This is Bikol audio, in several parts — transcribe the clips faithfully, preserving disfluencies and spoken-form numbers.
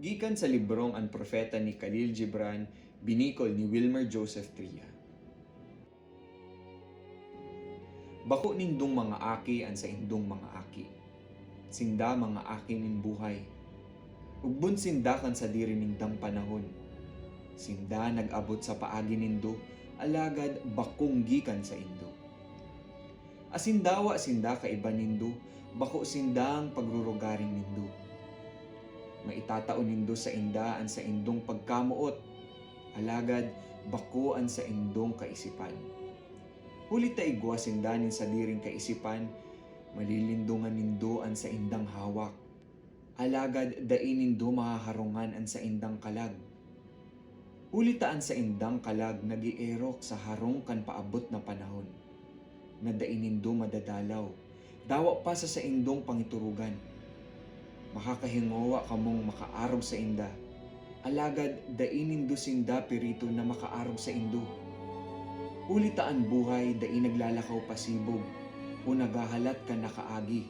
Gikan sa librong An Propeta ni Khalil Gibran, binikol ni Wilmer Joseph Tria. Bako nindong mga aki an saindong mga aki. Sinda mga aki nin buhay. Ugbon sinda kan sadiri nindang panahon. Sinda nag-abot sa paagi nindo, alagad bakong gikan saindo. Asin dawa sinda kaiba nindo, bako sindang pagrurugaring nindo. Maitatao nindo sainda an saindong pagkamoot, alagad bako an saindong kaisipan. Huli ta igwa sinda nin sadiring kaisipan, malilindongan nindo an saindang hawak, alagad dai nindo mahaharungan an saindang kalag. Huli ta an saindang kalag nag-eerok sa harong kan paabot na panahon, na dai nindo madadalaw, dawa pa sa saindong pangiturugan. Makakahingowa kamong makaarog sainda, alagad dai nindo sinda pirito na makaarog saindo. Huli ta an buhay dai naglalakaw pasibog o naghahalat kan nakaagi.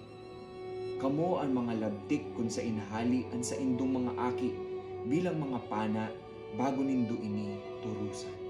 Kamo an mga labtik kun saen hale an saindong mga aki bilang mga pana bago nindo ini turusan.